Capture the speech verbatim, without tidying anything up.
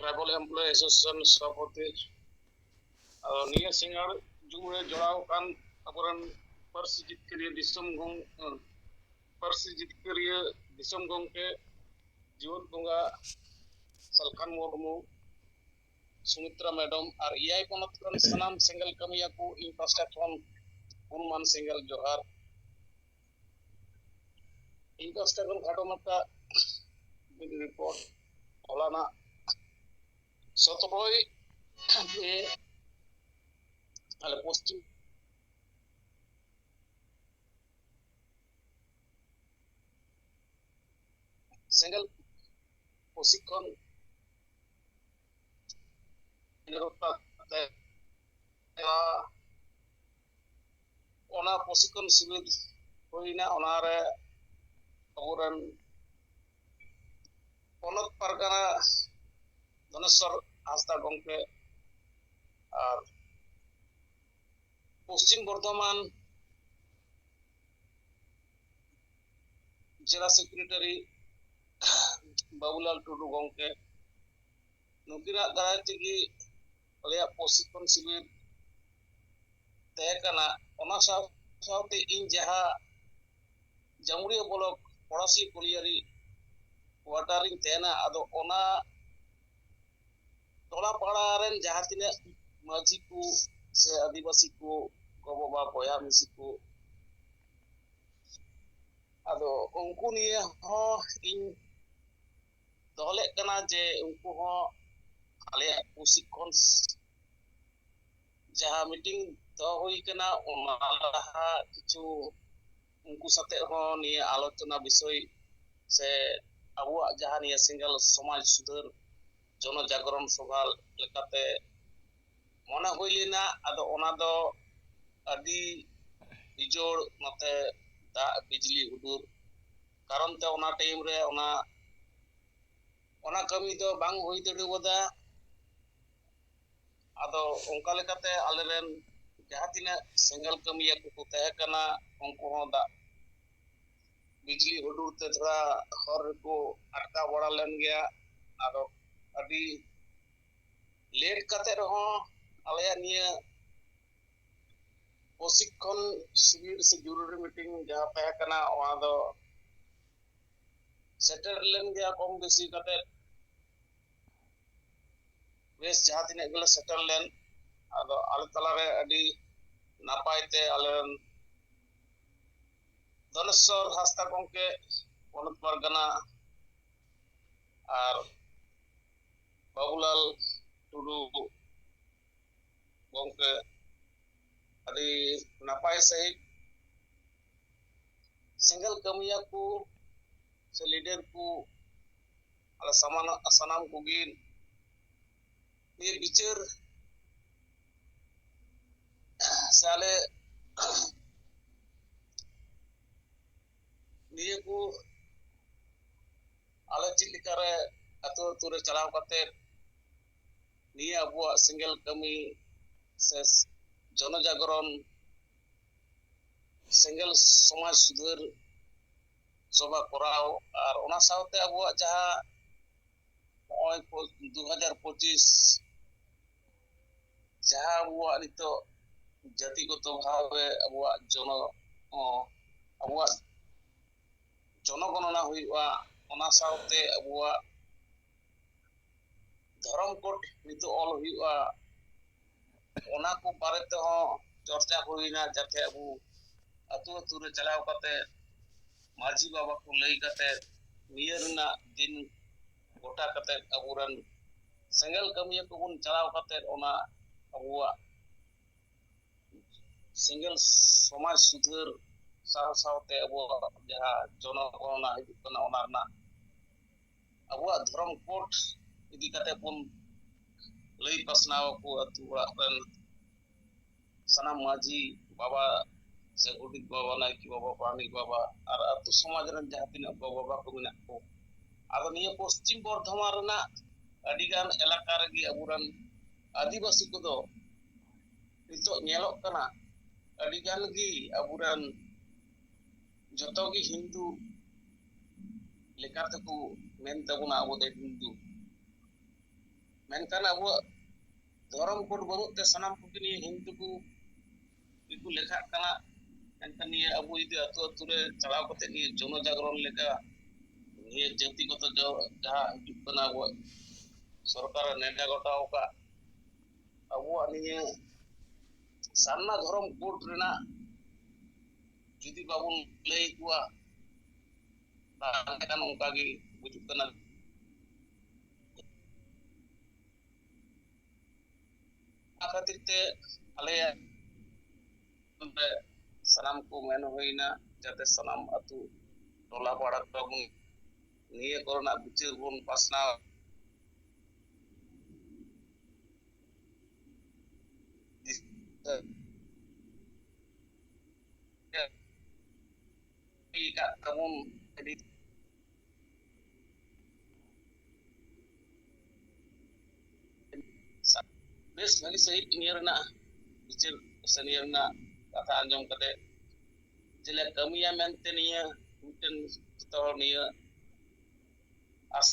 Tribal Employee Association ᱥᱚᱵᱷᱟᱯᱚᱛᱤ᱾ ᱟᱫᱚ ᱱᱤᱭᱟᱹ ᱥᱤᱸᱜᱟᱲ zoom ᱨᱮ ᱡᱚᱲᱟᱣ ᱟᱠᱟᱱ ᱟᱵᱚᱨᱮᱱ ᱯᱟᱹᱨᱥᱤ ᱡᱤᱛᱠᱟᱹᱨᱤᱭᱟᱹ ᱫᱤᱥᱚᱢ ᱜᱚᱢ-, ᱯᱟᱹᱨᱥᱤ ᱡᱤᱛᱠᱟᱹᱨᱤᱭᱟᱹ ᱫᱤᱥᱚᱢ ᱜᱚᱢᱠᱮ ᱡᱤᱣᱮᱫ ᱵᱚᱸᱜᱟ ᱥᱟᱞᱠᱷᱟᱱ ᱢᱩᱨᱢᱩ, ᱥᱩᱢᱤᱛᱨᱟ ᱢᱮᱰᱚᱢ ᱟᱨ ᱮᱭᱟᱭ ᱯᱚᱱᱚᱛ ᱨᱮᱱ ᱥᱟᱱᱟᱢ ᱥᱮᱸᱜᱮᱞ ᱠᱟᱹᱢᱤᱭᱟᱹ ᱠᱚ ᱤᱧ ᱯᱟᱥᱴᱟ ᱠᱷᱚᱱ ᱜᱩᱱᱢᱟᱱ ᱥᱮᱸᱜᱮᱞ ᱡᱚᱦᱟᱨ᱾ ᱤᱧ ᱯᱟᱥᱴᱟ ᱠᱷᱚᱱ ᱠᱷᱟᱴᱚ ᱢᱟᱪᱷᱟ ᱢᱤᱫ ᱨᱤᱯᱳᱨᱴ᱾ ᱦᱚᱞᱟᱱᱟᱜ ᱥᱚᱛᱨᱚᱭ ᱢᱮ ᱟᱞᱮ ᱯᱚᱥᱪᱤᱢ ᱥᱮᱸᱜᱮᱞ ᱯᱨᱚᱥᱤᱠᱠᱷᱚᱱ ᱠᱮᱱᱫᱨᱚ ᱛᱮ ᱚᱱᱟ ᱯᱨᱚᱥᱤᱠᱠᱷᱚᱱ ᱥᱤᱵᱤᱨ ᱦᱩᱭᱱᱟ᱾ ᱚᱱᱟᱨᱮ ᱟᱵᱚᱨᱮᱱ ᱯᱚᱱᱚᱛ ᱯᱟᱨᱜᱟᱱᱟ ᱫᱷᱚᱱᱮᱥᱣᱚᱨ ᱦᱟᱸᱥᱫᱟ ᱜᱚᱢᱠᱮ ᱟᱨ ᱯᱚᱥᱪᱤᱢ ᱵᱚᱨᱫᱷᱚᱢᱟᱱ ᱡᱮᱞᱟ ᱥᱮᱠᱨᱮᱴᱟᱨᱤ ᱵᱟᱵᱩᱞᱟᱞ ᱴᱩᱰᱩ ᱜᱚᱢᱠᱮ, ᱱᱩᱠᱤᱱᱟᱜ ᱫᱟᱨᱟᱭ ᱛᱮᱜᱮ ᱟᱞᱮᱭᱟᱜ ᱯᱨᱚᱥᱤᱠᱠᱷᱚᱱ ᱥᱤᱵᱤᱨ ᱛᱟᱦᱮᱸ ᱠᱟᱱᱟ᱾ ᱚᱱᱟ ᱥᱟᱶ ᱥᱟᱶᱛᱮ ᱤᱧ ᱡᱟᱦᱟᱸ ᱡᱟᱢᱩᱲᱤᱭᱟᱹ ᱵᱞᱚᱠ ᱯᱚᱲᱟᱥᱤ ᱠᱚᱞᱤᱭᱟᱨᱤ ᱠᱚᱣᱟᱴᱟᱨ ᱨᱤᱧ ᱛᱟᱦᱮᱱᱟ, ᱟᱫᱚ ᱚᱱᱟ ᱴᱚᱞᱟ ᱯᱟᱲᱟ ᱨᱮᱱ ᱡᱟᱦᱟᱸ ᱛᱤᱱᱟᱹᱜ ᱢᱟᱹᱡᱷᱤ ᱠᱚ ᱥᱮ ᱟᱹᱫᱤᱵᱟᱹᱥᱤ ᱠᱚ, ᱜᱚ ᱵᱟᱵᱟ ᱵᱚᱭᱦᱟ ᱢᱤᱥᱤ ᱠᱚ, ᱟᱫᱚ ᱩᱱᱠᱩ ᱱᱤᱭᱮ ᱦᱚᱸ ᱤᱧ ᱫᱚᱦᱚ ᱞᱮᱫ ᱠᱟᱱᱟ ᱡᱮ ᱩᱱᱠᱩ ᱦᱚᱸ ᱟᱞᱮᱭᱟᱜ ᱯᱨᱚᱥᱤᱠᱠᱷᱚᱱ ᱡᱟᱦᱟᱸ ᱢᱤᱴᱤᱝ ᱫᱚᱦᱚ ᱦᱩᱭ ᱠᱟᱱᱟ, ᱚᱱᱟ ᱞᱟᱦᱟ ᱠᱤᱪᱷᱩ ᱩᱱᱠᱩ ᱥᱟᱛᱮᱜ ᱦᱚᱸ ᱱᱤᱭᱟᱹ ᱟᱞᱳᱪᱚᱱᱟ ᱵᱤᱥᱚᱭ ᱥᱮ ᱟᱵᱚᱣᱟᱜ ᱡᱟᱦᱟᱸ ᱱᱤᱭᱟᱹ ᱥᱮᱸᱜᱮᱞ ᱥᱚᱢᱟᱡᱽ ᱥᱩᱫᱷᱟᱹᱨ ᱡᱚᱱᱚ ᱡᱟᱜᱽᱨᱚᱱ ᱥᱚᱵᱷᱟ ᱞᱮᱠᱟᱛᱮ ᱢᱚᱱᱮ ᱦᱩᱭ ᱞᱮᱱᱟ᱾ ᱟᱫᱚ ᱚᱱᱟ ᱫᱚ ᱟᱹᱰᱤ ᱵᱤᱡᱳᱲ ᱱᱚᱛᱮ ᱫᱟᱜ ᱵᱤᱡᱽᱞᱤ ᱦᱩᱰᱩᱨ ᱠᱟᱨᱚᱱ ᱛᱮ ᱚᱱᱟ ᱴᱟᱭᱤᱢ ᱨᱮ ᱚᱱᱟ, ᱚᱱᱟ ᱠᱟᱹᱢᱤ ᱫᱚ ᱵᱟᱝ ᱦᱩᱭ ᱫᱟᱲᱮᱣᱟᱫᱟ᱾ ᱟᱫᱚ ᱚᱱᱠᱟ ᱞᱮᱠᱟᱛᱮ ᱟᱞᱮᱨᱮᱱ ᱡᱟᱦᱟᱸ ᱛᱤᱱᱟᱹᱜ ᱥᱮᱸᱜᱮᱞ ᱠᱟᱹᱢᱤᱭᱟᱹ ᱠᱚᱠᱚ ᱛᱟᱦᱮᱸ ᱠᱟᱱᱟ, ᱩᱱᱠᱩ ᱦᱚᱸ ᱫᱟᱜ ᱵᱤᱡᱽᱞᱤ ᱦᱩᱰᱩᱨ ᱛᱮ ᱛᱷᱚᱲᱟ ᱦᱚᱨ ᱨᱮᱠᱚ ᱟᱴᱠᱟᱣ ᱵᱟᱲᱟ ᱞᱮᱱ ᱜᱮᱭᱟ᱾ ᱟᱫᱚ ᱟᱹᱰᱤ ᱞᱮᱴ ᱠᱟᱛᱮ ᱨᱮᱦᱚᱸ ᱟᱞᱮᱭᱟᱜ ᱱᱤᱭᱟᱹ ᱯᱨᱚᱥᱤᱠᱠᱷᱚᱱ ᱥᱤᱵᱤᱨ ᱥᱮ ᱡᱚᱨᱩᱨᱤ ᱢᱤᱴᱤᱝ ᱡᱟᱦᱟᱸ ᱛᱟᱦᱮᱸ ᱠᱟᱱᱟ, ᱚᱱᱟ ᱫᱚ ᱥᱮᱴᱮᱨ ᱞᱮᱱ ᱜᱮᱭᱟ ᱠᱚᱢ ᱵᱮᱥᱤ ᱠᱟᱛᱮ, ᱵᱮᱥ ᱡᱟᱦᱟᱸ ᱛᱤᱱᱟᱹᱜ ᱜᱮᱞᱮ ᱥᱮᱴᱮᱨ ᱞᱮᱱ᱾ ᱟᱫᱚ ᱟᱞᱮ ᱛᱟᱞᱟᱨᱮ ᱟᱹᱰᱤ ᱱᱟᱯᱟᱭ ᱛᱮ ᱟᱞᱮ ᱨᱮᱱ ᱫᱷᱚᱱᱮᱥᱥᱚᱨ ᱦᱟᱸᱥᱫᱟ ᱜᱚᱢᱠᱮ, ᱯᱚᱱᱚᱛ ᱯᱟᱨᱜᱟᱱᱟ, ᱟᱨ ᱵᱟᱵᱩᱞᱟᱞ ᱴᱩᱰᱩ ᱜᱚᱢᱠᱮ ᱟᱹᱰᱤ ᱱᱟᱯᱟᱭ ᱥᱟᱺᱦᱤᱡ ᱥᱮᱸᱜᱮᱞ ᱠᱟᱹᱢᱤᱭᱟᱹ ᱠᱚ ᱥᱮ ᱞᱤᱰᱟᱨ ᱠᱚ, ᱟᱞᱮ ᱥᱟᱢᱟᱱ-, ᱥᱟᱱᱟᱢ ᱠᱚᱜᱮ ᱱᱤᱭᱟᱹ ᱵᱤᱪᱟᱹᱨ ᱥᱮ ᱟᱞᱮ ᱱᱤᱭᱟᱹ ᱠᱚ ᱟᱞᱮ ᱪᱮᱫ ᱞᱮᱠᱟᱨᱮ ᱟᱹᱛᱩ ᱟᱹᱛᱩ ᱨᱮ ᱪᱟᱞᱟᱣ ᱠᱟᱛᱮ ᱱᱤᱭᱟᱹ ᱟᱵᱚᱣᱟᱜ ᱥᱮᱸᱜᱮᱞ ᱠᱟᱹᱢᱤ ᱥᱮ ᱡᱚᱱᱚᱡᱟᱜᱚᱨᱚᱱ, ᱥᱮᱸᱜᱮᱞ ᱥᱚᱢᱟᱡᱽ ᱥᱩᱫᱷᱟᱹᱨ ᱥᱚᱵᱷᱟ ᱠᱚᱨᱟᱣ, ᱟᱨ ᱚᱱᱟ ᱥᱟᱶᱛᱮ ᱟᱵᱚᱣᱟᱜ ᱡᱟᱦᱟᱸ ᱱᱚᱜᱼᱚᱭ ᱯᱚ-, ᱫᱩ ᱦᱟᱡᱟᱨ ᱯᱚᱸᱪᱤᱥ ᱡᱟᱦᱟᱸ ᱟᱵᱚᱣᱟᱜ ᱱᱤᱛᱚᱜ ᱡᱟᱹᱛᱤᱜᱚᱛᱚ ᱵᱷᱟᱵᱮ ᱟᱵᱚᱣᱟᱜ ᱡᱚᱱᱚ-, ᱚ, ᱟᱵᱚᱣᱟᱜ ᱡᱚᱱᱚᱜᱚᱱᱚᱱᱟ ᱦᱩᱭᱩᱜᱼᱟ, ᱚᱱᱟ ᱥᱟᱶᱛᱮ ᱟᱵᱚᱣᱟᱜ ᱫᱷᱚᱨᱚᱢ ᱠᱳᱰ ᱱᱤᱛᱚᱜ ᱚᱞ ᱦᱩᱭᱩᱜᱼᱟ, ᱚᱱᱟ ᱠᱚ ᱵᱟᱨᱮ ᱛᱮᱦᱚᱸ ᱪᱚᱨᱪᱟ ᱦᱩᱭᱱᱟ, ᱡᱟᱛᱮ ᱟᱵᱚ ᱟᱹᱛᱩ ᱟᱹᱛᱩ ᱨᱮ ᱪᱟᱞᱟᱣ ᱠᱟᱛᱮ ᱢᱟᱹᱡᱷᱤ ᱵᱟᱵᱟ ᱠᱚ ᱞᱟᱹᱭ ᱠᱟᱛᱮ ᱱᱤᱭᱟᱹ ᱨᱮᱱᱟᱜ ᱫᱤᱱ ᱜᱚᱴᱟ ᱠᱟᱛᱮ ᱟᱵᱚᱨᱮᱱ ᱥᱮᱸᱜᱮᱞ ᱠᱟᱹᱢᱤᱭᱟᱹ ᱠᱚᱵᱚᱱ ᱪᱟᱞᱟᱣ ᱠᱟᱛᱮ ᱚᱱᱟ ᱟᱵᱚᱣᱟᱜ ᱥᱮᱸᱜᱮᱞ ᱥᱚᱢᱟᱡᱽ ᱥᱩᱫᱷᱟᱹᱨ ᱥᱟᱶ ᱥᱟᱶᱛᱮ ᱟᱵᱚᱣᱟᱜ ᱡᱟᱦᱟᱸ ᱡᱚᱱᱚᱜᱚᱬᱚᱱᱟ ᱦᱤᱡᱩᱜ ᱠᱟᱱᱟ, ᱚᱱᱟ ᱨᱮᱱᱟᱜ ᱟᱵᱚᱣᱟᱜ ᱫᱷᱚᱨᱚᱢ ᱠᱳᱰ ᱤᱫᱤ ᱠᱟᱛᱮ ᱵᱚᱱ ᱞᱟᱹᱭ ᱯᱟᱥᱱᱟᱣ ᱟᱠᱚ ᱟᱹᱛᱩ ᱚᱲᱟᱜ ᱨᱮᱱ ᱥᱟᱱᱟᱢ ᱢᱟᱹᱡᱷᱤ ᱵᱟᱵᱟ ᱥᱮ ᱜᱚᱰᱮᱛ ᱵᱟᱵᱟ, ᱱᱟᱭᱠᱮ ᱵᱟᱵᱟ, ᱯᱟᱨᱟᱱᱤᱠ ᱵᱟᱵᱟ, ᱟᱨ ᱟᱹᱛᱩ ᱥᱚᱢᱟᱡᱽ ᱨᱮᱱ ᱡᱟᱦᱟᱸ ᱛᱤᱱᱟᱹᱜ ᱜᱚ ᱵᱟᱵᱟ ᱠᱚ ᱢᱮᱱᱟᱜ ᱠᱚ᱾ ᱟᱫᱚ ᱱᱤᱭᱟᱹ ᱯᱚᱥᱪᱤᱢ ᱵᱚᱨᱫᱷᱚᱢᱟᱱ ᱨᱮᱱᱟᱜ ᱟᱹᱰᱤᱜᱟᱱ ᱮᱞᱟᱠᱟ ᱨᱮᱜᱮ ᱟᱵᱚᱨᱮᱱ ᱟᱹᱫᱤᱵᱟᱹᱥᱤ ᱠᱚᱫᱚ ᱱᱤᱛᱚᱜ ᱧᱮᱞᱚᱜ ᱠᱟᱱᱟ, ᱟᱹᱰᱤᱜᱟᱱ ᱜᱮ ᱟᱵᱚᱨᱮᱱ ᱡᱚᱛᱚ ᱜᱮ ᱦᱤᱱᱫᱩ ᱞᱮᱠᱟ ᱛᱮᱠᱚ ᱢᱮᱱ ᱛᱟᱵᱚᱱᱟ, ᱟᱵᱚ ᱫᱚ ᱦᱤᱱᱫᱩ᱾ ᱢᱮᱱᱠᱷᱟᱱ ᱟᱵᱚᱣᱟᱜ ᱫᱷᱚᱨᱚᱢ ᱠᱳᱰ ᱵᱟᱹᱱᱩᱜ ᱛᱮ ᱥᱟᱱᱟᱢ ᱠᱚᱜᱮ ᱱᱤᱭᱟᱹ ᱦᱤᱱᱫᱩ ᱠᱚ ᱜᱮᱠᱚ ᱞᱮᱠᱷᱟᱜ ᱠᱟᱱᱟ᱾ ᱢᱮᱱᱠᱷᱟᱱ ᱱᱤᱭᱟᱹ ᱟᱵᱚ ᱡᱩᱫᱤ ᱟᱹᱛᱩ ᱟᱹᱛᱩ ᱨᱮ ᱪᱟᱞᱟᱣ ᱠᱟᱛᱮ ᱱᱤᱭᱟᱹ ᱡᱚᱱᱚ ᱡᱟᱜᱽᱨᱚᱱ ᱞᱮᱠᱟ ᱱᱤᱭᱟᱹ ᱡᱟᱹᱛᱤᱜᱚᱛᱚ ᱡᱚ-, ᱡᱟᱦᱟᱸ ᱦᱤᱡᱩᱜ ᱠᱟᱱᱟ ᱟᱵᱚᱣᱟᱜ ᱥᱚᱨᱠᱟᱨ ᱮ ᱱᱮᱰᱟ ᱜᱚᱴᱟᱣ ᱟᱠᱟᱫ, ᱟᱵᱚᱣᱟᱜ ᱱᱤᱭᱟᱹ ᱥᱟᱨᱱᱟ ᱫᱷᱚᱨᱚᱢ ᱠᱳᱰ ᱨᱮᱱᱟᱜ ᱡᱩᱫᱤ ᱵᱟᱵᱚᱱ ᱞᱟᱹᱭ ᱟᱠᱚᱣᱟ, ᱛᱟᱦᱚᱞᱮ ᱠᱷᱟᱱ ᱚᱱᱠᱟ ᱜᱮ ᱵᱩᱡᱩᱜ ᱠᱟᱱᱟ᱾ ᱚᱱᱟ ᱠᱷᱟᱹᱛᱤᱨ ᱛᱮ ᱟᱞᱮᱭᱟᱜ ᱥᱟᱱᱟᱢ ᱠᱚ ᱢᱮᱱ ᱦᱩᱭᱱᱟ, ᱡᱟᱛᱮ ᱥᱟᱱᱟᱢ ᱟᱹᱛᱩ ᱴᱚᱞᱟ ᱯᱟᱲᱟ ᱠᱚᱨᱮ ᱵᱚᱱ ᱱᱤᱭᱟᱹ ᱠᱚᱨᱮᱱᱟᱜ ᱵᱤᱪᱟᱹᱨ ᱵᱚᱱ ᱯᱟᱥᱱᱟᱣ ᱟᱠᱟᱫ ᱛᱟᱵᱚᱱ ᱟᱹᱰᱤ ᱵᱮᱥ ᱵᱷᱟᱹᱜᱤ ᱥᱟᱺᱦᱤᱡ ᱱᱤᱭᱟᱹ ᱨᱮᱱᱟᱜ ᱵᱤᱪᱟᱹᱨ ᱥᱮ ᱱᱤᱭᱟᱹ ᱨᱮᱱᱟᱜ ᱠᱟᱛᱷᱟ ᱟᱸᱡᱚᱢ ᱠᱟᱛᱮ ᱪᱮᱫ ᱞᱮ ᱠᱟᱹᱢᱤᱭᱟ ᱢᱮᱱᱛᱮ ᱱᱤᱭᱟᱹ ᱢᱤᱫᱴᱮᱱ ᱡᱚᱛᱚ ᱦᱚᱲ ᱱᱤᱭᱟᱹ ᱟᱥ